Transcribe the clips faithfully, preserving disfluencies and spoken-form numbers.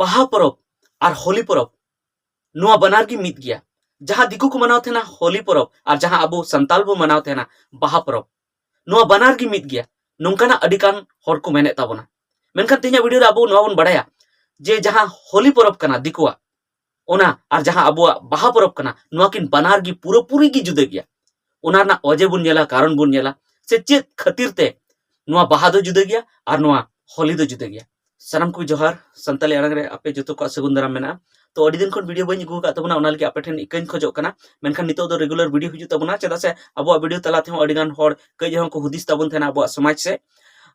ᱵᱟᱦᱟ ᱯᱚᱨᱚᱵᱽ ᱟᱨ ᱦᱳᱞᱤ ᱯᱚᱨᱚᱵᱽ, ᱱᱚᱣᱟ ᱵᱟᱱᱟᱨ ᱜᱮ ᱢᱤᱫ ᱜᱮᱭᱟ᱾ ᱡᱟᱦᱟᱸ ᱫᱤᱠᱩ ᱠᱚ ᱢᱟᱱᱟᱣ ᱛᱟᱦᱮᱱᱟ ᱦᱳᱞᱤ ᱯᱚᱨᱚᱵᱽ ᱟᱨ ᱡᱟᱦᱟᱸ ᱟᱵᱚ ᱥᱟᱱᱛᱟᱞ ᱵᱚ ᱢᱟᱱᱟᱣ ᱛᱟᱦᱮᱱᱟ ᱵᱟᱦᱟ ᱯᱚᱨᱚᱵᱽ, ᱱᱚᱣᱟ ᱵᱟᱱᱟᱨ ᱜᱮ ᱢᱤᱫ ᱜᱮᱭᱟ, ᱱᱚᱝᱠᱟᱱᱟᱜ ᱟᱹᱰᱤ ᱜᱟᱱ ᱦᱚᱲ ᱠᱚ ᱢᱮᱱᱮᱫ ᱛᱟᱵᱚᱱᱟ᱾ ᱢᱮᱱᱠᱷᱟᱱ ᱛᱮᱦᱮᱧᱟᱜ ᱵᱷᱤᱰᱤᱭᱳ ᱨᱮ ᱟᱵᱚ ᱱᱚᱣᱟ ᱵᱚᱱ ᱵᱟᱲᱟᱭᱟ ᱡᱮ ᱡᱟᱦᱟᱸ ᱦᱳᱞᱤ ᱯᱚᱨᱚᱵᱽ ᱠᱟᱱᱟ ᱫᱤᱠᱩᱣᱟᱜ, ᱚᱱᱟ ᱟᱨ ᱡᱟᱦᱟᱸ ᱟᱵᱚᱣᱟᱜ ᱵᱟᱦᱟ ᱯᱚᱨᱚᱵᱽ ᱠᱟᱱᱟ, ᱱᱚᱣᱟ ᱠᱤᱱ ᱵᱟᱱᱟᱨ ᱜᱮ ᱯᱩᱨᱟᱹᱯᱩᱨᱤ ᱜᱮ ᱡᱩᱫᱟᱹ ᱜᱮᱭᱟ᱾ ᱚᱱᱟ ᱨᱮᱱᱟᱜ ᱚᱡᱮ ᱵᱚᱱ ᱧᱮᱞᱟ, ᱠᱟᱨᱚᱱ ᱵᱚᱱ ᱧᱮᱞᱟ, ᱥᱮ ᱪᱮᱫ ᱠᱷᱟᱹᱛᱤᱨ ᱛᱮ ᱱᱚᱣᱟ ᱵᱟᱦᱟ ᱫᱚ ᱡᱩᱫᱟᱹ ᱜᱮᱭᱟ ᱟᱨ ᱱᱚᱣᱟ ᱦᱳᱞᱤ ᱫᱚ ᱡᱩᱫᱟᱹ ᱜᱮᱭᱟ᱾ ᱥᱟᱱᱟᱢ ᱠᱚ ᱡᱚᱦᱟᱨ᱾ ᱥᱟᱱᱛᱟᱞᱤ ᱟᱲᱟᱝ ᱨᱮ ᱟᱯᱮ ᱡᱚᱛᱚ ᱠᱚᱣᱟᱜ ᱥᱟᱹᱜᱩᱱ ᱫᱟᱨᱟᱢ ᱢᱮᱱᱟᱜᱼᱟ᱾ ᱛᱚ, ᱟᱹᱰᱤ ᱫᱤᱱ ᱠᱷᱚᱱ ᱵᱷᱤᱰᱤᱭᱳ ᱵᱟᱹᱧ ᱟᱹᱜᱩ ᱟᱠᱟᱫ ᱛᱟᱵᱚᱱᱟ, ᱚᱱᱟ ᱞᱟᱹᱜᱤᱫ ᱟᱯᱮ ᱴᱷᱮᱱ ᱤᱠᱟᱹᱧ ᱠᱷᱚᱡᱚᱜ ᱠᱟᱱᱟ᱾ ᱢᱮᱱᱠᱷᱟᱱ ᱱᱤᱛᱚᱜ ᱫᱚ ᱨᱮᱜᱩᱞᱟᱨ ᱵᱷᱤᱰᱤᱭᱳ ᱦᱤᱡᱩᱜ ᱛᱟᱵᱚᱱᱟ, ᱪᱮᱫᱟᱜ ᱥᱮ ᱟᱵᱚᱣᱟᱜ ᱵᱷᱤᱰᱤᱭᱳ ᱛᱟᱞᱟ ᱛᱮᱦᱚᱸ ᱟᱹᱰᱤ ᱜᱟᱱ ᱦᱚᱲ ᱠᱟᱹᱡ ᱦᱚᱸ ᱠᱚ ᱦᱩᱫᱤᱥ ᱛᱟᱵᱚᱱ ᱛᱟᱦᱮᱱᱟ ᱟᱵᱚᱣᱟᱜ ᱥᱚᱢᱟᱡᱽ ᱥᱮ᱾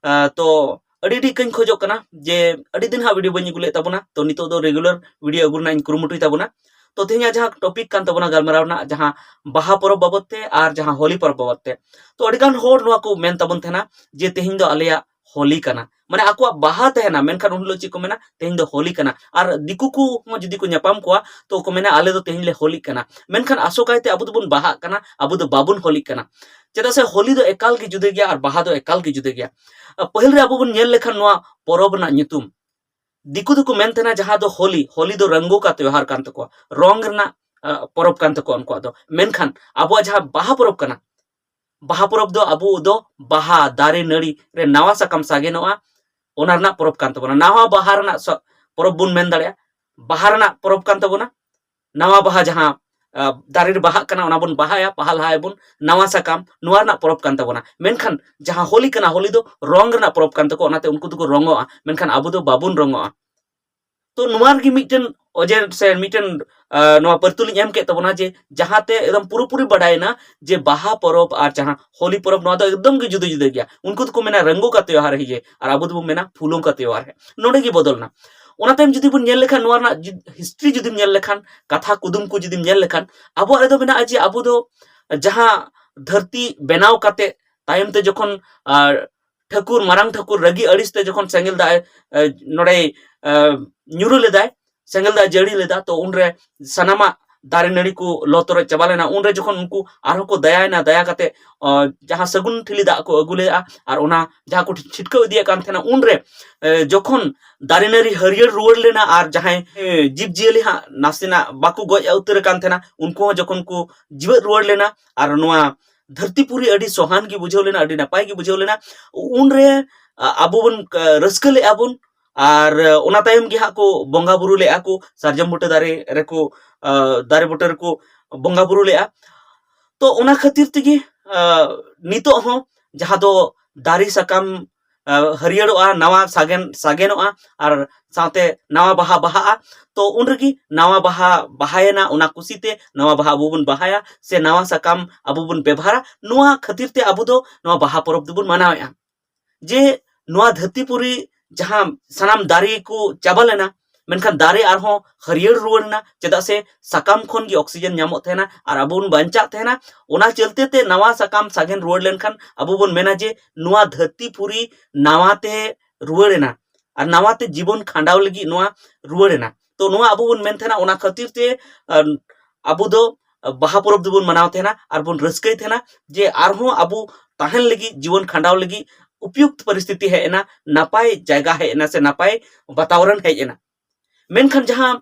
ᱟᱸ, ᱛᱚ, ᱟᱹᱰᱤ ᱟᱹᱰᱤ ᱤᱠᱟᱹᱧ ᱠᱷᱚᱡᱚᱜ ᱠᱟᱱᱟ ᱡᱮ ᱟᱹᱰᱤ ᱫᱤᱱ ᱦᱟᱸᱜ ᱵᱷᱤᱰᱤᱭᱳ ᱵᱟᱹᱧ ᱟᱹᱜᱩ ᱞᱮᱫ ᱛᱟᱵᱚᱱᱟ, ᱛᱚ ᱱᱤᱛᱚᱜ ᱫᱚ ᱨᱮᱜᱩᱞᱟᱨ ᱵᱷᱤᱰᱤᱭᱳ ᱟᱹᱜᱩ ᱨᱮᱱᱟᱜ ᱤᱧ ᱠᱩᱨᱩᱢᱩᱴᱩᱭ ᱛᱟᱵᱚᱱᱟ᱾ ᱛᱚ, ᱛᱮᱦᱮᱧᱟᱜ ᱡᱟᱦᱟᱸ ᱴᱚᱯᱤᱠ ᱠᱟᱱ ᱛᱟᱵᱚᱱᱟ ᱜᱟᱞᱢᱟᱨᱟᱣ ᱨᱮᱱᱟᱜ, ᱡᱟᱦᱟᱸ ᱵᱟᱦᱟ ᱯᱚᱨᱚᱵᱽ ᱵᱟᱵᱚᱫ ᱛᱮ ᱟᱨ ᱡᱟᱦᱟᱸ ᱦᱳᱞᱤ ᱯᱚᱨᱚᱵᱽ ᱵᱟᱵᱚᱫ ᱛᱮ, ᱛᱚ ᱟᱹᱰᱤ ᱜᱟᱱ ᱦᱚᱲ ᱱᱚᱣᱟ ᱠᱚ ᱢᱮᱱ ᱛᱟᱵᱚᱱ ᱛᱟᱦᱮᱱᱟ ᱡᱮ ᱛᱮᱦᱮᱧ ᱫᱚ ᱟᱞᱮᱭᱟᱜ ᱦᱳᱞᱤ ᱠᱟᱱᱟ, ᱢᱟᱱᱮ ᱟᱠᱚᱣᱟᱜ ᱵᱟᱦᱟ ᱛᱟᱦᱮᱱᱟ, ᱢᱮᱱᱠᱷᱟᱱ ᱩᱱ ᱦᱤᱞᱳᱜ ᱪᱮᱫ ᱠᱚ ᱢᱮᱱᱟ, ᱛᱮᱦᱮᱧ ᱫᱚ ᱦᱳᱞᱤ ᱠᱟᱱᱟ᱾ ᱟᱨ ᱫᱤᱠᱩ ᱠᱚ ᱦᱚᱸ ᱡᱩᱫᱤ ᱠᱚ ᱧᱟᱯᱟᱢ ᱠᱚᱣᱟ, ᱛᱚ ᱠᱚ ᱢᱮᱱᱟ, ᱟᱞᱮ ᱫᱚ ᱛᱮᱦᱮᱧ ᱞᱮ ᱦᱳᱞᱤᱜ ᱠᱟᱱᱟ᱾ ᱢᱮᱱᱠᱷᱟᱱ ᱟᱥᱚᱠᱟᱭᱛᱮ ᱟᱵᱚ ᱫᱚᱵᱚᱱ ᱵᱟᱦᱟᱜ ᱠᱟᱱᱟ, ᱟᱵᱚ ᱫᱚ ᱵᱟᱵᱚᱱ ᱦᱳᱞᱤᱜ ᱠᱟᱱᱟ᱾ ᱪᱮᱫᱟᱜ ᱥᱮ ᱦᱳᱞᱤ ᱫᱚ ᱮᱠᱟᱞ ᱜᱮ ᱡᱩᱫᱟᱹ ᱜᱮᱭᱟ ᱟᱨ ᱵᱟᱦᱟ ᱫᱚ ᱮᱠᱟᱞ ᱜᱮ ᱡᱩᱫᱟᱹ ᱜᱮᱭᱟ᱾ ᱟᱨ ᱯᱟᱹᱦᱤᱞ ᱨᱮ ᱟᱵᱚ ᱵᱚᱱ ᱧᱮᱞ ᱞᱮᱠᱷᱟᱱ ᱱᱚᱣᱟ ᱯᱚᱨᱚᱵᱽ ᱨᱮᱱᱟᱜ ᱧᱩᱛᱩᱢ, ᱫᱤᱠᱩ ᱫᱚᱠᱚ ᱢᱮᱱ ᱛᱟᱦᱮᱱᱟ ᱡᱟᱦᱟᱸ ᱫᱚ ᱦᱳᱞᱤ, ᱦᱳᱞᱤ ᱫᱚ ᱨᱚᱝᱜᱚ ᱠᱟ ᱛᱮᱣᱦᱟᱨ ᱠᱟᱱ ᱛᱟᱠᱚᱣᱟ, ᱨᱚᱝ ᱨᱮᱱᱟᱜ, ᱟᱸ, ᱯᱚᱨᱚᱵᱽ ᱠᱟᱱ ᱛᱟᱠᱚᱣᱟ ᱩᱱᱠᱩᱣᱟᱜ ᱫᱚ᱾ ᱢᱮᱱᱠᱷᱟᱱ ᱟᱵᱚᱣᱟᱜ ᱡᱟᱦᱟᱸ ᱵᱟᱦᱟ ᱯᱚᱨᱚᱵᱽ ᱠᱟᱱᱟ, ᱵᱟᱦᱟ ᱯᱚᱨᱚᱵᱽ ᱫᱚ ᱟᱵᱚ ᱫᱚ ᱵᱟᱦᱟ ᱫᱟᱨᱮ ᱱᱟᱹᱲᱤ ᱨᱮ ᱱᱟᱣᱟ ᱥᱟᱠᱟᱢ ᱥᱟᱜᱮᱱᱚᱜᱼᱟ, ᱚᱱᱟ ᱨᱮᱱᱟᱜ ᱯᱚᱨᱚᱵᱽ ᱠᱟᱱ ᱛᱟᱵᱚᱱᱟ᱾ ᱱᱟᱣᱟ ᱵᱟᱦᱟ ᱨᱮᱱᱟᱜ ᱥᱟ-, ᱯᱚᱨᱚᱵᱽ ᱵᱚᱱ ᱢᱮᱱ ᱫᱟᱲᱮᱭᱟᱜᱼᱟ, ᱵᱟᱦᱟ ᱨᱮᱱᱟᱜ ᱯᱚᱨᱚᱵᱽ ᱠᱟᱱ ᱛᱟᱵᱚᱱᱟ᱾ ᱱᱟᱣᱟ ᱵᱟᱦᱟ ᱡᱟᱦᱟᱸ, ᱟ, ᱫᱟᱨᱮ ᱨᱮ ᱵᱟᱦᱟᱜ ᱠᱟᱱᱟ, ᱚᱱᱟ ᱵᱚᱱ ᱵᱟᱦᱟᱭᱟ, ᱵᱟᱦᱟ ᱞᱟᱦᱟᱭᱟᱵᱚᱱ, ᱱᱟᱣᱟ ᱥᱟᱠᱟᱢ, ᱱᱚᱣᱟ ᱨᱮᱱᱟᱜ ᱯᱚᱨᱚᱵᱽ ᱠᱟᱱ ᱛᱟᱵᱚᱱᱟ᱾ ᱢᱮᱱᱠᱷᱟᱱ ᱡᱟᱦᱟᱸ ᱦᱳᱞᱤ ᱠᱟᱱᱟ, ᱦᱳᱞᱤ ᱫᱚ ᱨᱚᱝ ᱨᱮᱱᱟᱜ ᱯᱚᱨᱚᱵᱽ ᱠᱟᱱ ᱛᱟᱠᱚᱣᱟ, ᱚᱱᱟᱛᱮ ᱩᱱᱠᱩ ᱫᱚᱠᱚ ᱨᱚᱝᱚᱜᱼᱟ, ᱢᱮᱱᱠᱷᱟᱱ ᱟᱵᱚ ᱫᱚ ᱵᱟᱵᱚᱱ ᱨᱚᱝᱚᱜᱼᱟ᱾ ᱛᱚ ᱱᱚᱣᱟ ᱨᱮᱜᱮ ᱢᱤᱫᱴᱮᱱ ᱚᱡᱮ ᱥᱮ ᱢᱤᱫᱴᱮᱱ, ᱟ, ᱱᱚᱣᱟ ᱯᱟᱹᱨᱛᱩᱞᱤᱧ ᱮᱢ ᱠᱮᱫ ᱛᱟᱵᱚᱱᱟ ᱡᱮ ᱡᱟᱦᱟᱸᱛᱮ ᱮᱠᱫᱚᱢ ᱯᱩᱨᱟᱹᱯᱩᱨᱤ ᱵᱟᱰᱟᱭᱮᱱᱟ ᱡᱮ ᱵᱟᱦᱟ ᱯᱚᱨᱚᱵᱽ ᱟᱨ ᱡᱟᱦᱟᱸ ᱦᱳᱞᱤ ᱯᱚᱨᱚᱵᱽ, ᱱᱚᱣᱟ ᱫᱚ ᱮᱠᱫᱚᱢ ᱜᱮ ᱡᱩᱫᱟᱹ ᱡᱩᱫᱟᱹ ᱜᱮᱭᱟ᱾ ᱩᱱᱠᱩ ᱫᱚᱠᱚ ᱢᱮᱱᱟ ᱨᱚᱝᱜᱚ ᱠᱟ ᱛᱮᱣᱦᱟᱨ ᱦᱮ ᱟᱨ ᱟᱵᱚ ᱫᱚᱵᱚᱱ ᱢᱮᱱᱟ ᱯᱷᱩᱞᱳ ᱠᱟ ᱛᱮᱣᱦᱟᱨ ᱦᱮ᱾ ᱱᱚᱰᱮ ᱜᱮ ᱵᱚᱫᱚᱞ ᱮᱱᱟ᱾ ᱚᱱᱟ ᱛᱟᱭᱚᱢ ᱡᱩᱫᱤ ᱵᱚᱱ ᱧᱮᱞ ᱞᱮᱠᱷᱟᱱ, ᱱᱚᱣᱟ ᱨᱮᱱᱟᱜ ᱡᱩ-, ᱦᱤᱥᱴᱨᱤ ᱡᱩᱫᱤᱢ ᱧᱮᱞ ᱞᱮᱠᱷᱟᱱ, ᱠᱟᱛᱷᱟ ᱠᱩᱫᱩᱢ ᱠᱚ ᱡᱩᱫᱤᱢ ᱧᱮᱞ ᱞᱮᱠᱷᱟᱱ, ᱟᱵᱚᱣᱟᱜ ᱨᱮᱫᱚ ᱢᱮᱱᱟᱜᱼᱟ ᱡᱮ ᱟᱵᱚ ᱫᱚ ᱡᱟᱦᱟᱸ ᱫᱷᱟᱹᱨᱛᱤ ᱵᱮᱱᱟᱣ ᱠᱟᱛᱮ ᱛᱟᱭᱚᱢ ᱛᱮ ᱡᱚᱠᱷᱚᱱ, ᱟᱨ, ᱴᱷᱟᱹᱠᱩᱨ, ᱢᱟᱨᱟᱝ ᱴᱷᱟᱹᱠᱩᱨ ᱨᱟᱹᱜᱤ ᱟᱹᱲᱤᱥ ᱛᱮ ᱡᱚᱠᱷᱚᱱ ᱥᱮᱸᱜᱮᱞ ᱫᱟᱜ ᱮ, ᱮ, ᱱᱚᱰᱮ, ᱮ, ᱧᱩᱨᱩ ᱞᱮᱫᱟᱭ, ᱥᱮᱸᱜᱮᱞ ᱫᱟᱜ ᱡᱟᱹᱲᱤ ᱞᱮᱫᱟ, ᱛᱚ ᱩᱱᱨᱮ ᱥᱟᱱᱟᱢᱟᱜ ᱫᱟᱨᱮ ᱱᱟᱹᱲᱤ ᱠᱚ ᱞᱚ ᱛᱚᱨᱚᱡ ᱪᱟᱵᱟ ᱞᱮᱱᱟ, ᱩᱱᱨᱮ ᱡᱚᱠᱷᱚᱱ ᱩᱱᱠᱩ ᱟᱨᱦᱚᱸ ᱠᱚ ᱫᱟᱭᱟᱭᱮᱱᱟ, ᱫᱟᱭᱟ ᱠᱟᱛᱮ, ᱟᱸ, ᱡᱟᱦᱟᱸ ᱥᱟᱹᱜᱩᱱ ᱴᱷᱤᱞᱤ ᱫᱟᱜ ᱠᱚ ᱟᱹᱜᱩ ᱞᱮᱫᱼᱟ ᱟᱨ ᱚᱱᱟ ᱡᱟᱦᱟᱸ ᱠᱚ ᱪᱷᱤᱴᱠᱟᱹᱣ ᱤᱫᱤᱭᱮᱫ ᱠᱟᱱ ᱛᱟᱦᱮᱱᱟ, ᱩᱱᱨᱮ, ᱮ, ᱡᱚᱠᱷᱚᱱ ᱫᱟᱨᱮ ᱱᱟᱹᱲᱤ ᱦᱟᱹᱨᱭᱟᱹᱲ ᱨᱩᱣᱟᱹᱲ ᱞᱮᱱᱟ ᱟᱨ ᱡᱟᱦᱟᱸᱭ, ᱮ, ᱡᱤᱵᱽ ᱡᱤᱭᱟᱹᱞᱤ ᱦᱟᱸᱜ ᱱᱟᱥᱮᱱᱟᱜ ᱵᱟᱠᱚ ᱜᱚᱡ ᱩᱛᱟᱹᱨ ᱟᱠᱟᱱ ᱛᱟᱦᱮᱱᱟ, ᱩᱱᱠᱩ ᱦᱚᱸ ᱡᱚᱠᱷᱚᱱ ᱠᱚ ᱡᱤᱣᱮᱫ ᱨᱩᱣᱟᱹᱲ ᱞᱮᱱᱟ ᱟᱨ ᱱᱚᱣᱟ ᱫᱷᱟᱹᱨᱛᱤ ᱯᱩᱨᱤ ᱟᱹᱰᱤ ᱥᱚᱦᱟᱱ ᱜᱮ ᱵᱩᱡᱷᱟᱹᱣ ᱞᱮᱱᱟ, ᱟᱹᱰᱤ ᱱᱟᱯᱟᱭ ᱜᱮ ᱵᱩᱡᱷᱟᱹᱣ ᱞᱮᱱᱟ᱾ ᱩᱱᱨᱮ, ᱟ, ᱟᱵᱚ ᱵᱚᱱ, ᱟ, ᱨᱟᱹᱥᱠᱟᱹ ᱞᱮᱫᱼᱟ ᱵᱚᱱ᱾ ᱟᱨ, ᱟ, ᱚᱱᱟ ᱛᱟᱭᱚᱢ ᱜᱮ ᱦᱟᱸᱜ ᱠᱚ ᱵᱚᱸᱜᱟ ᱵᱩᱨᱩ ᱞᱮᱫᱼᱟ ᱠᱚ, ᱥᱟᱨᱡᱚᱢ ᱵᱩᱴᱟᱹ ᱫᱟᱨᱮ ᱨᱮᱠᱚ, ᱟ, ᱫᱟᱨᱮ ᱵᱩᱴᱟᱹ ᱨᱮᱠᱚ ᱵᱚᱸᱜᱟ ᱵᱩᱨᱩ ᱞᱮᱫᱼᱟ᱾ ᱛᱚ, ᱚᱱᱟ ᱠᱷᱟᱹᱛᱤᱨ ᱛᱮᱜᱮ, ᱟ, ᱱᱤᱛᱚᱜ ᱦᱚᱸ ᱡᱟᱦᱟᱸ ᱫᱚ ᱫᱟᱨᱮ ᱥᱟᱠᱟᱢ, ᱟ, ᱦᱟᱹᱨᱭᱟᱹᱲᱚᱜᱼᱟ, ᱱᱟᱣᱟ ᱥᱟᱜᱮᱱ, ᱥᱟᱜᱮᱱᱚᱜᱼᱟ ᱟᱨ ᱥᱟᱶᱛᱮ ᱱᱟᱣᱟ ᱵᱟᱦᱟ ᱵᱟᱦᱟᱜᱼᱟ᱾ ᱛᱚ, ᱩᱱ ᱨᱮᱜᱮ ᱱᱟᱣᱟ ᱵᱟᱦᱟ ᱵᱟᱦᱟᱭᱮᱱᱟ, ᱚᱱᱟ ᱠᱩᱥᱤᱛᱮ ᱱᱟᱣᱟ ᱵᱟᱦᱟ ᱟᱵᱚ ᱵᱚᱱ ᱵᱟᱦᱟᱭᱟ ᱥᱮ ᱱᱟᱣᱟ ᱥᱟᱠᱟᱢ ᱟᱵᱚ ᱵᱚᱱ ᱵᱮᱵᱷᱟᱨᱟ᱾ ᱱᱚᱣᱟ ᱠᱷᱟᱹᱛᱤᱨ ᱛᱮ ᱟᱵᱚ ᱫᱚ ᱱᱚᱣᱟ ᱵᱟᱦᱟ ᱯᱚᱨᱚᱵᱽ ᱫᱚᱵᱚᱱ ᱢᱟᱱᱟᱣᱮᱫᱼᱟ᱾ ᱡᱮ ᱱᱚᱣᱟ ᱫᱷᱟᱹᱨᱛᱤ ᱯᱩᱨᱤ ᱡᱟᱦᱟᱸ ᱥᱟᱱᱟᱢ ᱫᱟᱨᱮ ᱠᱚ ᱪᱟᱵᱟ ᱞᱮᱱᱟ, ᱢᱮᱱᱠᱷᱟᱱ ᱫᱟᱨᱮ ᱟᱨᱦᱚᱸ ᱦᱟᱹᱨᱭᱟᱹᱲ ᱨᱩᱣᱟᱹᱲ ᱮᱱᱟ, ᱪᱮᱫᱟᱜ ᱥᱮ ᱥᱟᱠᱟᱢ ᱠᱷᱚᱱ ᱜᱮ ᱚᱠᱥᱤᱡᱮᱱ ᱧᱟᱢᱚᱜ ᱛᱟᱦᱮᱱᱟ ᱟᱨ ᱟᱵᱚ ᱵᱚᱱ ᱵᱟᱧᱪᱟᱜ ᱛᱟᱦᱮᱱᱟ᱾ ᱚᱱᱟ ᱪᱚᱞᱛᱮ ᱛᱮ ᱱᱟᱣᱟ ᱥᱟᱠᱟᱢ ᱥᱟᱜᱮᱱ ᱨᱩᱣᱟᱹᱲ ᱞᱮᱱᱠᱷᱟᱱ ᱟᱵᱚ ᱵᱚᱱ ᱢᱮᱱᱟ ᱡᱮ ᱱᱚᱣᱟ ᱫᱷᱟᱹᱨᱛᱤ ᱯᱩᱨᱤ ᱱᱟᱣᱟ ᱛᱮ ᱨᱩᱣᱟᱹᱲ ᱮᱱᱟ ᱟᱨ ᱱᱟᱣᱟ ᱛᱮ ᱡᱤᱵᱚᱱ ᱠᱷᱟᱸᱰᱟᱣ ᱞᱟᱹᱜᱤᱫ ᱱᱚᱣᱟ ᱨᱩᱣᱟᱹᱲ ᱮᱱᱟ᱾ ᱛᱚ, ᱱᱚᱣᱟ ᱟᱵᱚ ᱵᱚᱱ ᱢᱮᱱ ᱛᱟᱦᱮᱱᱟ, ᱚᱱᱟ ᱠᱷᱟᱹᱛᱤᱨ ᱛᱮ, ᱟᱨ, ᱟᱵᱚ ᱫᱚ ᱵᱟᱦᱟ ᱯᱚᱨᱚᱵᱽ ᱫᱚᱵᱚᱱ ᱢᱟᱱᱟᱣ ᱛᱟᱦᱮᱱᱟ ᱟᱨ ᱵᱚᱱ ᱨᱟᱹᱥᱠᱟᱹᱭ ᱛᱟᱦᱮᱱᱟ ᱡᱮ ᱟᱨᱦᱚᱸ ᱟᱵᱚ ᱛᱟᱦᱮᱱ ᱞᱟᱹᱜᱤᱫ, ᱡᱤᱵᱚᱱ ᱠᱷᱟᱸᱰᱟᱣ ᱞᱟᱹᱜᱤᱫ ᱩᱯᱭᱩᱠᱛ ᱯᱚᱨᱤᱥᱛᱷᱤᱛᱤ ᱦᱮᱡ ᱮᱱᱟ, ᱱᱟᱯᱟᱭ ᱡᱟᱭᱜᱟ ᱦᱮᱡ ᱮᱱᱟ ᱥᱮ ᱱᱟᱯᱟᱭ ᱵᱟᱛᱟᱣᱚᱨᱚᱱ ᱦᱮᱡ ᱮᱱᱟ᱾ ᱢᱮᱱᱠᱷᱟᱱ ᱡᱟᱦᱟᱸ,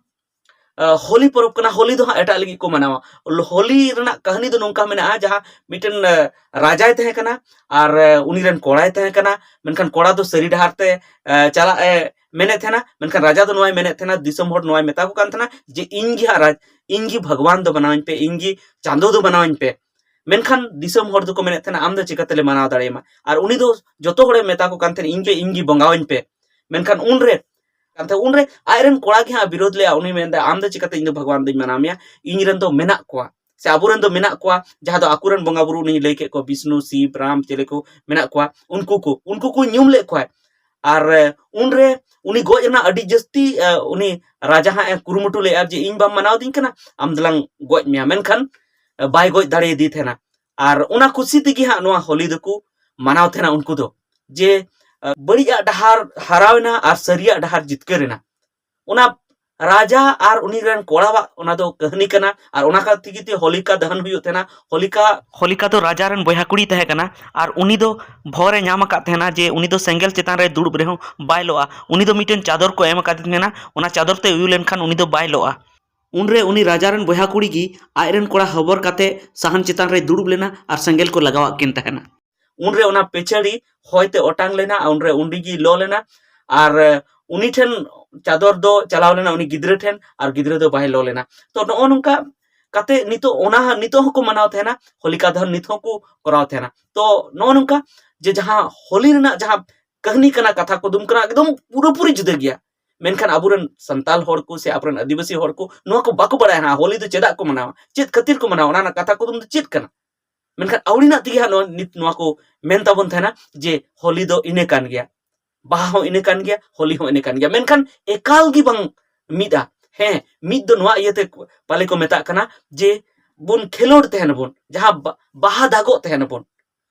ᱟ, ᱦᱳᱞᱤ ᱯᱚᱨᱚᱵᱽ ᱠᱟᱱᱟ, ᱦᱳᱞᱤ ᱫᱚ ᱦᱟᱸᱜ ᱮᱴᱟᱜ ᱞᱟᱹᱜᱤᱫ ᱠᱚ ᱢᱟᱱᱟᱣᱟ᱾ ᱦᱳᱞᱤ ᱨᱮᱱᱟᱜ ᱠᱟᱹᱦᱱᱤ ᱫᱚ ᱱᱚᱝᱠᱟ ᱢᱮᱱᱟᱜᱼᱟ, ᱡᱟᱦᱟᱸ ᱢᱤᱫᱴᱮᱱ, ᱟ, ᱨᱟᱡᱟᱭ ᱛᱟᱦᱮᱸ ᱠᱟᱱᱟ ᱟᱨ, ᱟ, ᱩᱱᱤ ᱨᱮᱱ ᱠᱚᱲᱟᱭ ᱛᱟᱦᱮᱸ ᱠᱟᱱᱟ, ᱢᱮᱱᱠᱷᱟᱱ ᱠᱚᱲᱟ ᱫᱚ ᱥᱟᱹᱨᱤ ᱰᱟᱦᱟᱨ ᱛᱮ, ᱟ, ᱪᱟᱞᱟᱜ ᱮ ᱢᱮᱱᱮᱫ ᱛᱟᱦᱮᱱᱟ, ᱢᱮᱱᱠᱷᱟᱱ ᱨᱟᱡᱟ ᱫᱚ ᱱᱚᱣᱟᱭ ᱢᱮᱱᱮᱫ ᱛᱟᱦᱮᱱᱟ, ᱫᱤᱥᱚᱢ ᱦᱚᱲ ᱱᱚᱣᱟᱭ ᱢᱮᱛᱟ ᱠᱚ ᱠᱟᱱ ᱛᱟᱦᱮᱱᱟ ᱡᱮ, "ᱤᱧ ᱜᱮ ᱦᱟᱸᱜ ᱨᱟᱡᱽ, ᱤᱧ ᱜᱮ ᱵᱷᱟᱜᱽᱣᱟᱱ ᱫᱚ ᱵᱮᱱᱟᱣᱟᱹᱧ ᱯᱮ, ᱤᱧ ᱜᱮ ᱪᱟᱸᱫᱚ ᱫᱚ ᱵᱮᱱᱟᱣᱟᱹᱧ ᱯᱮ᱾" ᱢᱮᱱᱠᱷᱟᱱ ᱫᱤᱥᱚᱢ ᱦᱚᱲ ᱫᱚᱠᱚ ᱢᱮᱱᱮᱫ ᱛᱟᱦᱮᱱᱟ, "ᱟᱢ ᱫᱚ ᱪᱤᱠᱟᱹ ᱛᱮᱞᱮ ᱢᱟᱱᱟᱣ ᱫᱟᱲᱮᱭᱟᱢᱟ?" ᱟᱨ ᱩᱱᱤ ᱫᱚ ᱡᱚᱛᱚ ᱦᱚᱲᱮ ᱢᱮᱛᱟ ᱠᱚ ᱠᱟᱱ ᱛᱟᱦᱮᱱᱟ, "ᱤᱧ ᱜᱮ, ᱤᱧ ᱜᱮ ᱵᱚᱸᱜᱟᱣᱟᱹᱧ ᱯᱮ᱾" ᱢᱮᱱᱠᱷᱟᱱ ᱩᱱᱨᱮ, ᱠᱟᱱ ᱛᱟᱦᱮᱸ, ᱩᱱᱨᱮ ᱟᱡᱨᱮᱱ ᱠᱚᱲᱟ ᱜᱮ ᱦᱟᱸᱜ ᱵᱤᱨᱳᱫ ᱞᱮᱜᱼᱟ᱾ ᱩᱱᱤ ᱢᱮᱱᱫᱟ, "ᱟᱢ ᱫᱚ ᱪᱤᱠᱟᱹᱛᱮ ᱤᱧ ᱫᱚ ᱵᱷᱟᱜᱽᱣᱟᱱ ᱫᱚᱧ ᱢᱟᱱᱟᱣ ᱢᱮᱭᱟ? ᱤᱧ ᱨᱮᱱ ᱫᱚ ᱢᱮᱱᱟᱜ ᱠᱚᱣᱟ, ᱥᱮ ᱟᱵᱚᱨᱮᱱ ᱫᱚ ᱢᱮᱱᱟᱜ ᱠᱚᱣᱟ, ᱡᱟᱦᱟᱸ ᱫᱚ ᱟᱠᱚᱨᱮᱱ ᱵᱚᱸᱜᱟ ᱵᱩᱨᱩ ᱩᱱᱤ ᱞᱟᱹᱭ ᱠᱮᱫ ᱠᱚᱣᱟ, ᱵᱤᱥᱱᱩ, ᱥᱤᱵ, ᱨᱟᱢ, ᱪᱮᱞᱮ ᱠᱚ ᱢᱮᱱᱟᱜ ᱠᱚᱣᱟ, ᱩᱱᱠᱩ ᱠᱚ, ᱩᱱᱠᱩ ᱠᱚ ᱧᱩᱢ ᱞᱮᱫ ᱠᱚᱣᱟ᱾" ᱟᱨ, ᱮ, ᱩᱱᱨᱮ ᱩᱱᱤ ᱜᱚᱡ ᱨᱮᱱᱟᱜ ᱟᱹᱰᱤ ᱡᱟᱹᱥᱛᱤ, ᱮ, ᱩᱱᱤ ᱨᱟᱡᱟ ᱦᱟᱸᱜ ᱮ ᱠᱩᱨᱩᱢᱩᱴᱩ ᱞᱮᱫᱼᱟ ᱡᱮ, "ᱤᱧ ᱵᱟᱢ ᱢᱟᱱᱟᱣ ᱫᱤᱧ ᱠᱟᱱᱟ, ᱟᱢ ᱫᱚᱞᱟᱝ ᱜᱚᱡ ᱢᱮᱭᱟ᱾" ᱢᱮᱱᱠᱷᱟᱱ, ᱮ, ᱵᱟᱭ ᱜᱚᱡ ᱫᱟᱲᱮᱭᱟᱫᱮ ᱛᱟᱦᱮᱱᱟ᱾ ᱟᱨ ᱚᱱᱟ ᱠᱩᱥᱤ ᱛᱮᱜᱮ ᱦᱟᱸᱜ ᱱᱚᱣᱟ ᱦᱳᱞᱤ ᱫᱚᱠᱚ ᱢᱟᱱᱟᱣ ᱛᱟᱦᱮᱱᱟ ᱩᱱᱠᱩ ᱫᱚ, ᱡᱮ, ᱮ, ᱵᱟᱹᱲᱤᱡᱟᱜ ᱰᱟᱦᱟᱨ ᱦᱟᱨᱟᱣ ᱮᱱᱟ ᱟᱨ ᱥᱟᱹᱨᱤᱭᱟᱜ ᱰᱟᱦᱟᱨ ᱡᱤᱛᱠᱟᱹᱨ ᱮᱱᱟ᱾ ᱚᱱᱟ ᱨᱟᱡᱟ ᱟᱨ ᱩᱱᱤ ᱨᱮᱱ ᱠᱚᱲᱟᱣᱟᱜ ᱚᱱᱟ ᱫᱚ ᱠᱟᱹᱦᱱᱤ ᱠᱟᱱᱟ᱾ ᱟᱨ ᱚᱱᱟ ᱠᱷᱟᱹᱛᱤᱨ ᱛᱮᱜᱮ ᱛᱮ ᱦᱳᱞᱤᱠᱟ ᱫᱟᱦᱚᱱ ᱦᱩᱭᱩᱜ ᱛᱟᱦᱮᱱᱟ᱾ ᱦᱳᱞᱤᱠᱟ ᱦᱳᱞᱤᱠᱟ ᱫᱚ ᱨᱟᱡᱟ ᱨᱮᱱ ᱵᱚᱭᱦᱟ ᱠᱩᱲᱤ ᱛᱟᱦᱮᱸ ᱠᱟᱱᱟ᱾ ᱟᱨ ᱩᱱᱤ ᱫᱚ ᱵᱷᱚᱨ ᱮ ᱧᱟᱢ ᱟᱠᱟᱫ ᱛᱟᱦᱮᱱᱟ ᱡᱮ ᱩᱱᱤ ᱫᱚ ᱥᱮᱸᱜᱮᱞ ᱪᱮᱛᱟᱱ ᱨᱮ ᱫᱩᱲᱩᱵ ᱨᱮᱦᱚᱸ ᱵᱟᱭ ᱞᱚᱜᱼᱟ᱾ ᱩᱱᱤ ᱫᱚ ᱢᱤᱫᱴᱮᱱ ᱪᱟᱫᱚᱨ ᱠᱚ ᱮᱢ ᱟᱠᱟᱫᱮ ᱛᱟᱦᱮᱱᱟ, ᱚᱱᱟ ᱪᱟᱫᱚᱨ ᱛᱮ ᱩᱭᱩ ᱞᱮᱱᱠᱷᱟᱱ ᱩᱱᱤ ᱫᱚ ᱵᱟᱭ ᱞᱚᱜᱼᱟ᱾ ᱩᱱᱨᱮ ᱩᱱᱤ ᱨᱟᱡᱟ ᱨᱮᱱ ᱵᱚᱭᱦᱟ ᱠᱩᱲᱤ ᱜᱮ ᱟᱡ ᱨᱮᱱ ᱠᱚᱲᱟ ᱦᱚᱵᱚᱨ ᱠᱟᱛᱮ ᱥᱟᱦᱟᱱ ᱪᱮᱛᱟᱱ ᱨᱮᱭ ᱫᱩᱲᱩᱵ ᱞᱮᱱᱟ ᱟᱨ ᱥᱮᱸᱜᱮᱞ ᱠᱚ ᱞᱟᱜᱟᱣᱟᱫ ᱠᱤᱱ ᱛᱟᱦᱮᱱᱟ᱾ ᱩᱱᱨᱮ ᱚᱱᱟ ᱯᱮᱪᱟᱹᱲᱤ ᱦᱚᱭᱛᱮ ᱚᱴᱟᱝ ᱞᱮᱱᱟ ᱟᱨ ᱩᱱᱨᱮ ᱩᱱᱤ ᱜᱮ ᱞᱚ ᱞᱮᱱᱟ᱾ ᱟᱨ ᱩᱱᱤ ᱴᱷᱮᱱ ᱪᱟᱫᱚᱨ ᱫᱚ ᱪᱟᱞᱟᱣ ᱞᱮᱱᱟ ᱩᱱᱤ ᱜᱤᱫᱽᱨᱟᱹ ᱴᱷᱮᱱ ᱟᱨ ᱜᱤᱫᱽᱨᱟᱹ ᱫᱚ ᱵᱟᱭ ᱞᱚ ᱞᱮᱱᱟ᱾ ᱛᱚ ᱱᱚᱜᱼᱚ ᱱᱚᱝᱠᱟ ᱠᱟᱛᱮ ᱱᱤᱛᱚᱜ ᱚᱱᱟ ᱱᱤᱛᱚᱜ ᱦᱚᱸᱠᱚ ᱢᱟᱱᱟᱣ ᱛᱟᱦᱮᱱᱟ, ᱦᱳᱞᱤᱠᱟ ᱫᱚᱦᱚᱱ ᱱᱤᱛ ᱦᱚᱸᱠᱚ ᱠᱚᱨᱟᱣ ᱛᱟᱦᱮᱱᱟ᱾ ᱛᱚ ᱱᱚᱜᱼᱚ ᱱᱚᱝᱠᱟ ᱡᱮ ᱡᱟᱦᱟᱸ ᱦᱳᱞᱤ ᱨᱮᱱᱟᱜ ᱡᱟᱦᱟᱸ ᱠᱟᱹᱦᱱᱤ ᱠᱟᱱᱟ, ᱠᱟᱛᱷᱟ ᱠᱩᱫᱩᱢ ᱠᱟᱱᱟ, ᱮᱠᱫᱚᱢ ᱯᱩᱨᱟᱹᱯᱩᱨᱤ ᱡᱩᱫᱟᱹ ᱜᱮᱭᱟ᱾ ᱢᱮᱱᱠᱷᱟᱱ ᱟᱵᱚᱨᱮᱱ ᱥᱟᱱᱛᱟᱞ ᱦᱚᱲ ᱠᱚ ᱥᱮ ᱟᱵᱚᱨᱮᱱ ᱟᱹᱫᱤᱵᱟᱹᱥᱤ ᱦᱚᱲ ᱠᱚ ᱱᱚᱣᱟ ᱠᱚ ᱵᱟᱠᱚ ᱵᱟᱲᱟᱭᱟ ᱦᱟᱸᱜ, ᱦᱳᱞᱤ ᱫᱚ ᱪᱮᱫᱟᱜ ᱠᱚ ᱢᱟᱱᱟᱣᱟ, ᱪᱮᱫ ᱠᱷᱟᱹᱛᱤᱨ ᱠᱚ ᱢᱟᱱᱟᱣᱟ, ᱚᱱᱟ ᱨᱮᱱᱟᱜ ᱠᱟᱛᱷᱟ ᱠᱩᱫᱩᱢ ᱫᱚ ᱪᱮᱫ ᱠᱟᱱᱟ᱾ ᱢᱮᱱᱠᱷᱟᱱ ᱟᱹᱣᱲᱤᱱᱟᱜ ᱛᱮᱜᱮ ᱦᱟᱸᱜ ᱱᱚᱣᱟ ᱱᱤᱛ ᱱᱚᱣᱟ ᱠᱚ ᱢᱮᱱ ᱛᱟᱵᱚᱱ ᱛᱟᱦᱮᱱᱟ ᱡᱮ ᱦᱳᱞᱤ ᱫᱚ ᱤᱱᱟᱹ ᱠᱟᱱ ᱜᱮᱭᱟ, ᱵᱟᱦᱟ ᱦᱚᱸ ᱤᱱᱟᱹ ᱠᱟᱱ ᱜᱮᱭᱟ, ᱦᱳᱞᱤ ᱦᱚᱸ ᱤᱱᱟᱹ ᱠᱟᱱ ᱜᱮᱭᱟ, ᱢᱮᱱᱠᱷᱟᱱ ᱮᱠᱟᱞ ᱜᱮ ᱵᱟᱝ ᱢᱤᱫᱼᱟ᱾ ᱦᱮᱸ, ᱢᱤᱫ ᱫᱚ ᱱᱚᱣᱟ ᱤᱭᱟᱹᱛᱮ ᱯᱟᱞᱮ ᱠᱚ ᱢᱮᱛᱟᱜ ᱠᱟᱱᱟ ᱡᱮ ᱵᱚᱱ ᱠᱷᱮᱞᱳᱰ ᱛᱟᱦᱮᱱᱟᱵᱚᱱ, ᱡᱟᱦᱟᱸ ᱵᱟ-, ᱵᱟᱦᱟ ᱫᱟᱜᱚᱜ ᱛᱟᱦᱮᱱᱟᱵᱚᱱ,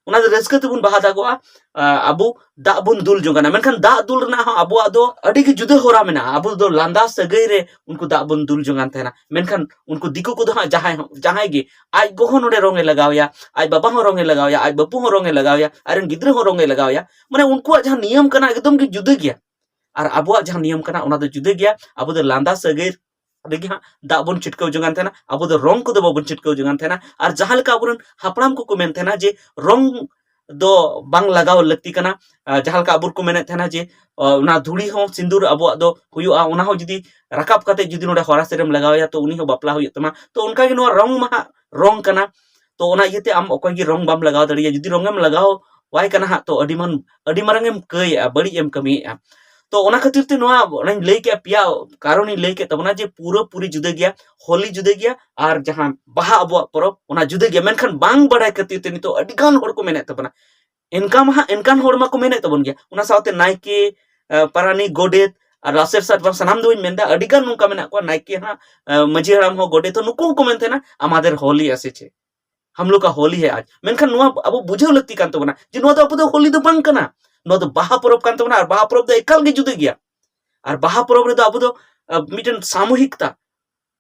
ᱚᱱᱟ ᱫᱚ ᱨᱟᱹᱥᱠᱟᱹ ᱛᱮᱵᱚᱱ ᱵᱟᱦᱟ ᱫᱟᱜᱚᱜᱼᱟ᱾ ᱟ, ᱟᱵᱚ ᱫᱟᱜ ᱵᱚᱱ ᱫᱩᱞ ᱡᱚᱝ ᱠᱟᱱᱟ, ᱢᱮᱱᱠᱷᱟᱱ ᱫᱟᱜ ᱫᱩᱞ ᱨᱮᱱᱟᱜ ᱦᱚᱸ ᱟᱵᱚᱣᱟᱜ ᱫᱚ ᱟᱹᱰᱤ ᱜᱮ ᱡᱩᱫᱟᱹ ᱦᱚᱨᱟ ᱢᱮᱱᱟᱜᱼᱟ᱾ ᱟᱵᱚ ᱫᱚ ᱞᱟᱸᱫᱟ ᱥᱟᱹᱜᱟᱹᱭ ᱨᱮ ᱩᱱᱠᱩ ᱫᱟᱜ ᱵᱚᱱ ᱫᱩᱞ ᱡᱚᱝ ᱠᱟᱱ ᱛᱟᱦᱮᱱᱟ, ᱢᱮᱱᱠᱷᱟᱱ ᱩᱱᱠᱩ ᱫᱤᱠᱩ ᱠᱚᱫᱚ ᱦᱟᱸᱜ ᱡᱟᱦᱟᱸᱭ ᱦᱚᱸ, ᱡᱟᱦᱟᱸᱭ ᱜᱮ ᱟᱡ ᱜᱚ ᱦᱚᱸ ᱱᱚᱰᱮ ᱨᱚᱝ ᱮ ᱞᱟᱜᱟᱣ ᱮᱭᱟ, ᱟᱡ ᱵᱟᱵᱟ ᱦᱚᱸ ᱨᱚᱝ ᱮ ᱞᱟᱜᱟᱣ ᱮᱭᱟ, ᱟᱡ ᱵᱟᱹᱯᱩ ᱦᱚᱸ ᱨᱚᱝ ᱮ ᱞᱟᱜᱟᱣ ᱮᱭᱟ, ᱟᱡ ᱨᱮᱱ ᱜᱤᱫᱽᱨᱟᱹ ᱦᱚᱸ ᱨᱚᱝ ᱮ ᱞᱟᱜᱟᱣ ᱮᱭᱟ᱾ ᱢᱟᱱᱮ ᱩᱱᱠᱩᱣᱟᱜ ᱡᱟᱦᱟᱸ ᱱᱤᱭᱚᱢ ᱠᱟᱱᱟ ᱮᱠᱫᱚᱢ ᱜᱮ ᱡᱩᱫᱟᱹ ᱜᱮᱭᱟ᱾ ᱟᱨ ᱟᱵᱚᱣᱟᱜ ᱡᱟᱦᱟᱸ ᱱᱤᱭᱚᱢ ᱠᱟᱱᱟ ᱚᱱᱟ ᱫᱚ ᱡᱩᱫᱟᱹ ᱜᱮᱭᱟ᱾ ᱟᱵᱚ ᱫᱚ ᱞᱟᱸᱫᱟ ᱥᱟᱹᱜᱟᱹᱭ ᱨᱮᱜᱮ ᱦᱟᱸᱜ ᱫᱟᱜ ᱵᱚᱱ ᱪᱷᱤᱴᱠᱟᱹᱣ ᱡᱚᱝ ᱠᱟᱱ ᱛᱟᱦᱮᱱᱟ, ᱟᱵᱚ ᱫᱚ ᱨᱚᱝ ᱠᱚᱫᱚ ᱵᱟᱵᱚᱱ ᱪᱷᱤᱴᱠᱟᱹᱣ ᱡᱚᱝ ᱠᱟᱱ ᱛᱟᱦᱮᱱᱟ᱾ ᱟᱨ ᱡᱟᱦᱟᱸ ᱞᱮᱠᱟ ᱟᱵᱚᱨᱮᱱ ᱦᱟᱯᱲᱟᱢ ᱠᱚᱠᱚ ᱢᱮᱱ ᱛᱟᱦᱮᱱᱟ ᱡᱮ ᱨᱚᱝ ᱫᱚ ᱵᱟᱝ ᱞᱟᱜᱟᱣ ᱞᱟᱹᱠᱛᱤ ᱠᱟᱱᱟ, ᱟᱨ ᱡᱟᱦᱟᱸ ᱞᱮᱠᱟ ᱟᱵᱚ ᱠᱚ ᱢᱮᱱᱮᱫ ᱛᱟᱦᱮᱱᱟ ᱡᱮ, ᱚ, ᱚᱱᱟ ᱫᱷᱩᱲᱤ ᱦᱚᱸ ᱥᱤᱸᱫᱩᱨ ᱟᱵᱚᱣᱟᱜ ᱫᱚ ᱦᱩᱭᱩᱜᱼᱟ, ᱚᱱᱟ ᱦᱚᱸ ᱡᱩᱫᱤ ᱨᱟᱠᱟᱵ ᱠᱟᱛᱮ ᱡᱩᱫᱤ ᱱᱚᱰᱮ ᱦᱚᱨᱟᱥ ᱨᱮᱢ ᱞᱟᱜᱟᱣ ᱮᱭᱟ ᱛᱚ ᱩᱱᱤ ᱦᱚᱸ ᱵᱟᱯᱞᱟ ᱦᱩᱭᱩᱜ ᱛᱟᱢᱟ᱾ ᱛᱚ ᱚᱱᱠᱟ ᱜᱮ ᱱᱚᱣᱟ ᱨᱚᱝ ᱢᱟ ᱦᱟᱸᱜ ᱨᱚᱝ ᱠᱟᱱᱟ, ᱛᱚ ᱚᱱᱟ ᱤᱭᱟᱹᱛᱮ ᱟᱢ ᱚᱠᱚᱭ ᱜᱮ ᱨᱚᱝ ᱵᱟᱢ ᱞᱟᱜᱟᱣ ᱫᱟᱲᱮᱭᱟᱜᱼᱟ᱾ ᱡᱩᱫᱤ ᱨᱚᱝ ᱮᱢ ᱞᱟᱜᱟᱣ ᱟᱭ ᱠᱟᱱᱟ ᱦᱟᱸᱜ ᱛᱚ ᱟᱹᱰᱤ ᱢᱟᱱ-, ᱟᱹᱰᱤ ᱢᱟᱨᱟᱝ ᱮᱢ ᱠᱟᱹᱭᱮᱜᱼᱟ, ᱵᱟᱹᱲᱤᱡ ᱮᱢ ᱠᱟᱹᱢᱤᱭᱮᱜᱼᱟ᱾ ᱛᱚ ᱚᱱᱟ ᱠᱷᱟᱹᱛᱤᱨ ᱛᱮ ᱱᱚᱣᱟ ᱚᱱᱟᱧ ᱞᱟᱹᱭ ᱠᱮᱜᱼᱟ, ᱯᱮᱭᱟ ᱠᱟᱨᱚᱱᱤᱧ ᱞᱟᱹᱭ ᱠᱮᱫ ᱛᱟᱵᱚᱱᱟ ᱡᱮ ᱯᱩᱨᱟᱹ ᱯᱩᱨᱤ ᱡᱩᱫᱟᱹ ᱜᱮᱭᱟ, ᱦᱳᱞᱤ ᱡᱩᱫᱟᱹ ᱜᱮᱭᱟ ᱟᱨ ᱡᱟᱦᱟᱸ ᱵᱟᱦᱟ ᱟᱵᱚᱣᱟᱜ ᱯᱚᱨᱚᱵᱽ ᱚᱱᱟ ᱡᱩᱫᱟᱹ ᱜᱮᱭᱟ᱾ ᱢᱮᱱᱠᱷᱟᱱ ᱵᱟᱝ ᱵᱟᱲᱟᱭ ᱠᱷᱟᱹᱛᱤᱨ ᱛᱮ ᱱᱤᱛᱚᱜ ᱟᱹᱰᱤ ᱜᱟᱱ ᱦᱚᱲ ᱠᱚ ᱢᱮᱱᱮᱫ ᱛᱟᱵᱚᱱᱟ, ᱮᱱᱠᱟ ᱢᱟ ᱦᱟᱸᱜ ᱮᱱᱠᱟᱱ ᱦᱚᱲ ᱢᱟᱠᱚ ᱢᱮᱱᱮᱫ ᱛᱟᱵᱚᱱ ᱜᱮᱭᱟ, ᱚᱱᱟ ᱥᱟᱶᱛᱮ ᱱᱟᱭᱠᱮ, ᱟᱸ, ᱯᱟᱨᱟᱱᱤᱠ, ᱜᱚᱰᱮᱛ ᱟᱨ ᱞᱟᱥᱮᱨ ᱥᱟᱛ ᱵᱟᱝ ᱥᱟᱱᱟᱢ ᱫᱚ ᱵᱟᱹᱧ ᱢᱮᱱᱫᱟ, ᱟᱹᱰᱤ ᱜᱟᱱ ᱱᱚᱝᱠᱟ ᱢᱮᱱᱟᱜ ᱠᱚᱣᱟ, ᱱᱟᱭᱠᱮ ᱦᱟᱸᱜ, ᱟᱸ, ᱢᱟᱹᱡᱷᱤ ᱦᱟᱲᱟᱢ ᱦᱚᱸ, ᱜᱚᱰᱮᱛ ᱦᱚᱸ, ᱱᱩᱠᱩ ᱦᱚᱸᱠᱚ ᱢᱮᱱ ᱛᱟᱦᱮᱱᱟ ᱟᱢᱟᱫᱮᱨ ᱦᱳᱞᱤ ᱟᱥᱮ ᱪᱮᱫ, ᱦᱟᱢ ᱞᱳᱜ ᱠᱟ ᱦᱳᱞᱤ ᱦᱮ ᱟᱡ᱾ ᱢᱮᱱᱠᱷᱟᱱ ᱱᱚᱣᱟ ᱟᱵᱚ ᱵᱩᱡᱷᱟᱹᱣ ᱞᱟᱹᱠᱛᱤ ᱠᱟᱱ ᱛᱟᱵᱚᱱᱟ ᱡᱮ ᱱᱚᱣᱟ ᱫᱚ ᱟᱵᱚ ᱫᱚ ᱦᱳᱞᱤ ᱫᱚ ᱵᱟᱝ ᱠᱟᱱᱟ, ᱱᱚᱣᱟ ᱫᱚ ᱵᱟᱦᱟ ᱯᱚᱨᱚᱵᱽ ᱠᱟᱱ ᱛᱟᱵᱚᱱᱟ ᱟᱨ ᱵᱟᱦᱟ ᱯᱚᱨᱚᱵᱽ ᱫᱚ ᱮᱠᱟᱞ ᱜᱮ ᱡᱩᱫᱟᱹ ᱜᱮᱭᱟ᱾ ᱟᱨ ᱵᱟᱦᱟ ᱯᱚᱨᱚᱵᱽ ᱨᱮᱫᱚ ᱟᱵᱚ ᱫᱚ ᱟᱸ, ᱢᱤᱫᱴᱮᱱ ᱥᱟᱢᱩᱦᱤᱠᱛᱟ,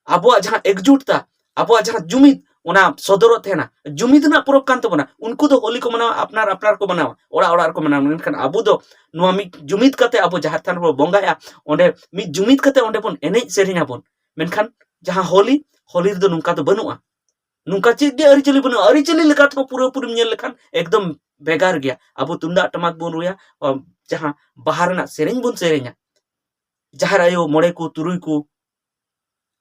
ᱟᱵᱚᱣᱟᱜ ᱡᱟᱦᱟᱸ ᱮᱠᱡᱩᱴᱛᱟ, ᱟᱵᱚᱣᱟᱜ ᱡᱟᱦᱟᱸ ᱡᱩᱢᱤᱫ, ᱚᱱᱟ ᱥᱚᱫᱚᱨᱚᱜ ᱛᱟᱦᱮᱱᱟ᱾ ᱡᱩᱢᱤᱫ ᱨᱮᱱᱟᱜ ᱯᱚᱨᱚᱵᱽ ᱠᱟᱱ ᱛᱟᱵᱚᱱᱟ᱾ ᱩᱱᱠᱩ ᱫᱚ ᱦᱳᱞᱤ ᱠᱚ ᱢᱟᱱᱟᱣᱟ, ᱟᱯᱱᱟᱨ ᱟᱯᱱᱟᱨ ᱠᱚ ᱢᱟᱱᱟᱣᱟ, ᱚᱲᱟᱜ ᱚᱲᱟᱜ ᱨᱮᱠᱚ ᱢᱟᱱᱟᱣᱟ᱾ ᱢᱮᱱᱠᱷᱟᱱ ᱟᱵᱚ ᱫᱚ ᱱᱚᱣᱟ ᱢᱤᱫ ᱡᱩᱢᱤᱫ ᱠᱟᱛᱮ ᱟᱵᱚ ᱡᱟᱦᱮᱨ ᱛᱷᱟᱱ ᱨᱮᱵᱚᱱ ᱵᱚᱸᱜᱟᱭᱟ, ᱚᱸᱰᱮ ᱢᱤᱫ ᱡᱩᱢᱤᱫ ᱠᱟᱛᱮ ᱚᱸᱰᱮ ᱵᱚᱱ ᱮᱱᱮᱡ ᱥᱮᱨᱮᱧ ᱟᱵᱚᱱ᱾ ᱢᱮᱱᱠᱷᱟᱱ ᱡᱟᱦᱟᱸ ᱦᱳᱞᱤ, ᱦᱳᱞᱤ ᱨᱮᱫᱚ ᱱᱚᱝᱠᱟ ᱫᱚ ᱵᱟᱹᱱᱩᱜᱼᱟ᱾ ᱱᱚᱝᱠᱟ ᱪᱮᱫ ᱜᱮ ᱟᱹᱨᱤᱪᱟᱹᱞᱤ ᱵᱟᱹᱱᱩᱜᱼᱟ᱾ ᱟᱹᱨᱤᱪᱟᱹᱞᱤ ᱞᱮᱠᱟ ᱛᱮᱦᱚᱸ ᱯᱩᱨᱟᱹᱯᱩᱨᱤᱢ ᱧᱮᱞ ᱞᱮᱠᱷᱟᱱ ᱮᱠᱫᱚᱢ ᱵᱷᱮᱜᱟᱨ ᱜᱮᱭᱟ᱾ ᱟᱵᱚ ᱛᱩᱢᱫᱟᱜ ᱴᱟᱢᱟᱠ ᱵᱚᱱ ᱨᱩᱭᱟ, ᱚ, ᱡᱟᱦᱟᱸ ᱵᱟᱦᱟ ᱨᱮᱱᱟᱜ ᱥᱮᱨᱮᱧ ᱵᱚᱱ ᱥᱮᱨᱮᱧᱟ, ᱡᱟᱦᱮᱨ ᱟᱭᱳ ᱢᱚᱬᱮ ᱠᱚ ᱛᱩᱨᱩᱭ ᱠᱚ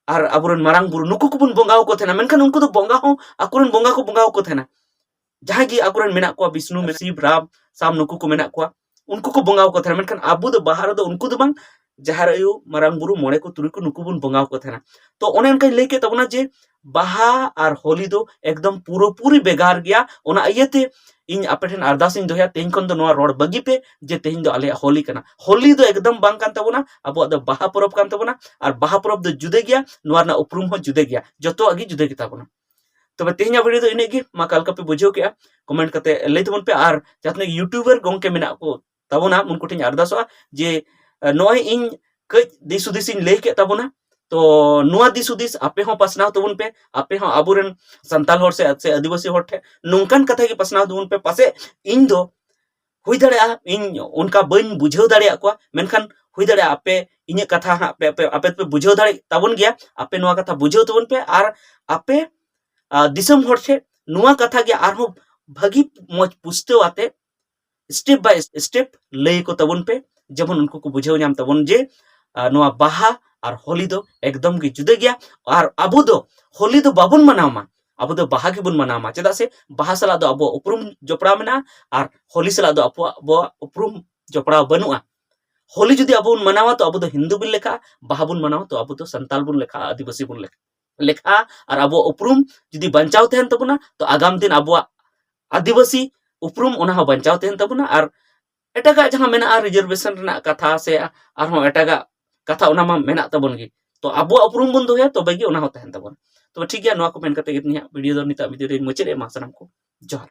ᱟᱨ ᱟᱵᱚᱨᱮᱱ ᱢᱟᱨᱟᱝ ᱵᱩᱨᱩ, ᱱᱩᱠᱩ ᱠᱚᱵᱚᱱ ᱵᱚᱸᱜᱟ ᱟᱠᱚ ᱛᱟᱦᱮᱱᱟ᱾ ᱢᱮᱱᱠᱷᱟᱱ ᱩᱱᱠᱩ ᱫᱚ ᱵᱚᱸᱜᱟ ᱦᱚᱸ ᱟᱠᱚᱨᱮᱱ ᱵᱚᱸᱜᱟ ᱠᱚ ᱵᱚᱸᱜᱟ ᱟᱠᱚ ᱛᱟᱦᱮᱱᱟ᱾ ᱡᱟᱦᱟᱸᱭ ᱜᱮ ᱟᱠᱚᱨᱮᱱ ᱢᱮᱱᱟᱜ ᱠᱚᱣᱟ, ᱵᱤᱥᱱᱩ, ᱥᱤᱵ, ᱨᱟᱢ, ᱥᱟᱢ, ᱱᱩᱠᱩ ᱠᱚ ᱢᱮᱱᱟᱜ ᱠᱚᱣᱟ, ᱩᱱᱠᱩ ᱠᱚ ᱵᱚᱸᱜᱟ ᱟᱠᱚ ᱛᱟᱦᱮᱱᱟ᱾ ᱢᱮᱱᱠᱷᱟᱱ ᱟᱵᱚ ᱫᱚ ᱵᱟᱦᱟ ᱨᱮᱫᱚ ᱩᱱᱠᱩ ᱫᱚ ᱵᱟᱝ, ᱡᱟᱦᱮᱨ ᱟᱭᱳ, ᱢᱟᱨᱟᱝ ᱵᱩᱨᱩ, ᱢᱚᱬᱮ ᱠᱚ ᱛᱩᱨᱩᱭ ᱠᱚ, ᱱᱩᱠᱩ ᱵᱚᱱ ᱵᱚᱸᱜᱟ ᱟᱠᱚ ᱛᱟᱦᱮᱱᱟ᱾ ᱛᱚ ᱚᱱᱮ ᱚᱱᱠᱟᱧ ᱞᱟᱹᱭ ᱠᱮᱫ ᱛᱟᱵᱚᱱᱟ ᱡᱮ ᱵᱟᱦᱟ ᱟᱨ ᱦᱳᱞᱤ ᱫᱚ ᱮᱠᱫᱚᱢ ᱯᱩᱨᱟᱹᱯᱩᱨᱤ ᱵᱷᱮᱜᱟᱨ ᱜᱮᱭᱟ᱾ ᱚᱱᱟ ᱤᱭᱟᱹᱛᱮ ᱤᱧ ᱟᱯᱮ ᱴᱷᱮᱱ ᱟᱨᱫᱟᱥ ᱤᱧ ᱫᱚᱦᱚᱭᱟ, ᱛᱮᱦᱮᱧ ᱠᱷᱚᱱ ᱫᱚ ᱱᱚᱣᱟ ᱨᱚᱲ ᱵᱟᱹᱜᱤ ᱯᱮ ᱡᱮ ᱛᱮᱦᱮᱧ ᱫᱚ ᱟᱞᱮᱭᱟᱜ ᱦᱳᱞᱤ ᱠᱟᱱᱟ᱾ ᱦᱳᱞᱤ ᱫᱚ ᱮᱠᱫᱚᱢ ᱵᱟᱝ ᱠᱟᱱ ᱛᱟᱵᱚᱱᱟ, ᱟᱵᱚᱣᱟᱜ ᱫᱚ ᱵᱟᱦᱟ ᱯᱚᱨᱚᱵᱽ ᱠᱟᱱ ᱛᱟᱵᱚᱱᱟ᱾ ᱟᱨ ᱵᱟᱦᱟ ᱯᱚᱨᱚᱵᱽ ᱫᱚ ᱡᱩᱫᱟᱹ ᱜᱮᱭᱟ, ᱱᱚᱣᱟ ᱨᱮᱱᱟᱜ ᱩᱯᱨᱩᱢ ᱦᱚᱸ ᱡᱩᱫᱟᱹ ᱜᱮᱭᱟ, ᱡᱚᱛᱚᱣᱟᱜ ᱜᱮ ᱡᱩᱫᱟᱹ ᱜᱮᱛᱟ ᱵᱚᱱᱟ᱾ ᱛᱚᱵᱮ ᱛᱮᱦᱮᱧᱟᱜ ᱵᱷᱤᱰᱤᱭᱳ ᱫᱚ ᱤᱱᱟᱹᱜ ᱜᱮ᱾ ᱢᱟ ᱚᱠᱟ ᱞᱮᱠᱟ ᱯᱮ ᱵᱩᱡᱷᱟᱹᱣ ᱠᱮᱜᱼᱟ, ᱠᱚᱢᱮᱱᱴ ᱠᱟᱛᱮ ᱞᱟᱹᱭ ᱛᱟᱵᱚᱱ ᱯᱮ᱾ ᱟᱨ ᱡᱟᱦᱟᱸ ᱛᱤᱱᱟᱹᱜ ᱤᱭᱩᱴᱩᱵᱟᱨ ᱜᱚᱝᱠᱮ ᱢᱮᱱᱟᱜ ᱠᱚ ᱛᱟᱵᱚᱱᱟ, ᱩᱱᱠᱩ ᱴᱷᱮᱱ ᱤᱧ ᱟᱨᱫᱟᱥᱚᱜᱼᱟ ᱡᱮ, ᱮ, ᱱᱚᱜᱼᱚᱭ ᱤᱧ ᱠᱟᱹᱡ ᱫᱤᱥ ᱦᱩᱫᱤᱥ ᱤᱧ ᱞᱟᱹᱭ ᱠᱮᱫ ᱛᱟᱵᱚᱱᱟ, ᱛᱚ ᱱᱚᱣᱟ ᱫᱤᱥ ᱦᱩᱫᱤᱥ ᱟᱯᱮ ᱦᱚᱸ ᱯᱟᱥᱱᱟᱣ ᱛᱟᱵᱚᱱ ᱯᱮ᱾ ᱟᱯᱮ ᱦᱚᱸ ᱟᱵᱚᱨᱮᱱ ᱥᱟᱱᱛᱟᱲ ᱦᱚᱲ ᱥᱮ, ᱥᱮ ᱟᱹᱫᱤᱵᱟᱹᱥᱤ ᱦᱚᱲ ᱴᱷᱮᱱ ᱱᱚᱝᱠᱟᱱ ᱠᱟᱛᱷᱟ ᱜᱮ ᱯᱟᱥᱱᱟᱣ ᱛᱟᱵᱚᱱ ᱯᱮ᱾ ᱯᱟᱥᱮᱡ ᱤᱧ ᱫᱚ ᱦᱩᱭ ᱫᱟᱲᱮᱭᱟᱜᱼᱟ ᱤᱧ ᱚᱱᱠᱟ ᱵᱟᱹᱧ ᱵᱩᱡᱷᱟᱹᱣ ᱫᱟᱲᱮᱭᱟᱜ ᱠᱚᱣᱟ, ᱢᱮᱱᱠᱷᱟᱱ ᱦᱩᱭ ᱫᱟᱲᱮᱭᱟᱜᱼᱟ ᱟᱯᱮ ᱤᱧᱟᱹᱜ ᱠᱟᱛᱷᱟ ᱦᱟᱸᱜ ᱯᱮ, ᱟᱯᱮ, ᱟᱯᱮ ᱯᱮ ᱵᱩᱡᱷᱟᱹᱣ ᱫᱟᱲᱮ ᱛᱟᱵᱚᱱ ᱜᱮᱭᱟ᱾ ᱟᱯᱮ ᱱᱚᱣᱟ ᱠᱟᱛᱷᱟ ᱵᱩᱡᱷᱟᱹᱣ ᱛᱟᱵᱚᱱ ᱯᱮ ᱟᱨ ᱟᱯᱮ, ᱟ, ᱫᱤᱥᱚᱢ ᱦᱚᱲ ᱴᱷᱮᱱ ᱱᱚᱣᱟ ᱠᱟᱛᱷᱟ ᱜᱮ ᱟᱨᱦᱚᱸ ᱵᱷᱟᱹᱜᱤ ᱢᱚᱡᱽ ᱯᱩᱥᱴᱟᱹᱣ ᱟᱛᱮ, step by step ᱞᱟᱹᱭ ᱠᱚ ᱛᱟᱵᱚᱱ ᱯᱮ, ᱡᱮᱢᱚᱱ ᱩᱱᱠᱩ ᱠᱚ ᱵᱩᱡᱷᱟᱹᱣ ᱧᱟᱢ ᱛᱟᱵᱚᱱ ᱡᱮ, ᱟ, ᱱᱚᱣᱟ ᱵᱟᱦᱟ ᱟᱨ ᱦᱳᱞᱤ ᱫᱚ ᱮᱠᱫᱚᱢ ᱜᱮ ᱡᱩᱫᱟᱹ ᱜᱮᱭᱟ᱾ ᱟᱨ ᱟᱵᱚ ᱫᱚ ᱦᱳᱞᱤ ᱫᱚ ᱵᱟᱵᱚᱱ ᱢᱟᱱᱟᱣ ᱢᱟ, ᱟᱵᱚ ᱫᱚ ᱵᱟᱦᱟ ᱜᱮᱵᱚᱱ ᱢᱟᱱᱟᱣ ᱢᱟ᱾ ᱪᱮᱫᱟᱜ ᱥᱮ ᱵᱟᱦᱟ ᱥᱟᱞᱟᱜ ᱫᱚ ᱟᱵᱚᱣᱟᱜ ᱩᱯᱨᱩᱢ ᱡᱚᱯᱲᱟᱣ ᱢᱮᱱᱟᱜᱼᱟ ᱟᱨ ᱦᱳᱞᱤ ᱥᱟᱞᱟᱜ ᱫᱚ ᱟᱵᱚᱣᱟᱜ, ᱟᱵᱚᱣᱟᱜ ᱩᱯᱨᱩᱢ ᱡᱚᱯᱲᱟᱣ ᱵᱟᱹᱱᱩᱜᱼᱟ᱾ ᱦᱳᱞᱤ ᱡᱩᱫᱤ ᱟᱵᱚ ᱵᱚᱱ ᱢᱟᱱᱟᱣᱟ, ᱛᱚ ᱟᱵᱚ ᱫᱚ ᱦᱤᱱᱫᱩ ᱵᱚᱱ ᱞᱮᱠᱷᱟᱜᱼᱟ, ᱵᱟᱦᱟ ᱵᱚᱱ ᱢᱟᱱᱟᱣᱟ, ᱛᱚ ᱟᱵᱚ ᱫᱚ ᱥᱟᱱᱛᱟᱲ ᱵᱚᱱ ᱞᱮᱠᱷᱟᱜᱼᱟ, ᱟᱹᱫᱤᱵᱟᱹᱥᱤ ᱵᱚᱱ ᱞᱮᱠᱷᱟᱜᱼᱟ᱾ ᱟᱨ ᱟᱵᱚᱣᱟᱜ ᱩᱯᱨᱩᱢ ᱡᱩᱫᱤ ᱵᱟᱧᱪᱟᱣ ᱛᱟᱦᱮᱱ ᱛᱟᱵᱚᱱᱟ, ᱛᱚ ᱟᱜᱟᱢ ᱫᱤᱱ ᱟᱵᱚᱣᱟᱜ ᱟᱹᱫᱤᱵᱟᱹᱥᱤ ᱩᱯᱨᱩᱢ ᱚᱱᱟ ᱦᱚᱸ ᱵᱟᱧᱪᱟᱣ ᱛᱟᱦᱮᱱ ᱛᱟᱵᱚᱱᱟ᱾ ᱟᱨ ᱮᱴᱟᱜᱟᱜ ᱡᱟᱦᱟᱸ ᱢᱮᱱᱟᱜᱼᱟ, ᱨᱤᱡᱟᱨᱵᱷᱮᱥᱚᱱ ᱨᱮᱱᱟᱜ ᱠᱟᱛᱷᱟ ᱥᱮ ᱟᱨᱦᱚᱸ ᱮᱴᱟᱜᱟᱜ ᱠᱟᱛᱷᱟ, ᱚᱱᱟ ᱢᱟ ᱢᱮᱱᱟᱜ ᱛᱟᱵᱚᱱ ᱜᱮ᱾ ᱛᱚ ᱟᱵᱚᱣᱟᱜ ᱩᱯᱨᱩᱢ ᱵᱚᱱ ᱫᱚᱦᱚᱭᱟ, ᱛᱚᱵᱮ ᱜᱮ ᱚᱱᱟ ᱦᱚᱸ ᱛᱟᱦᱮᱱ ᱛᱟᱵᱚᱱᱟ᱾ ᱛᱚᱵᱮ ᱴᱷᱤᱠ ᱜᱮᱭᱟ, ᱱᱚᱣᱟ ᱠᱚ ᱢᱮᱱ ᱠᱟᱛᱮ ᱜᱮ ᱛᱮᱦᱮᱧᱟᱜ ᱵᱷᱤᱰᱤᱭᱳ ᱫᱚ ᱱᱤᱛᱟᱜ ᱵᱷᱤᱰᱤᱭᱳ ᱫᱚᱧ ᱢᱩᱪᱟᱹᱫ ᱮᱫᱟ᱾ ᱢᱟ ᱥᱟᱱᱟᱢ ᱠᱚ ᱡᱚᱦᱟᱨ᱾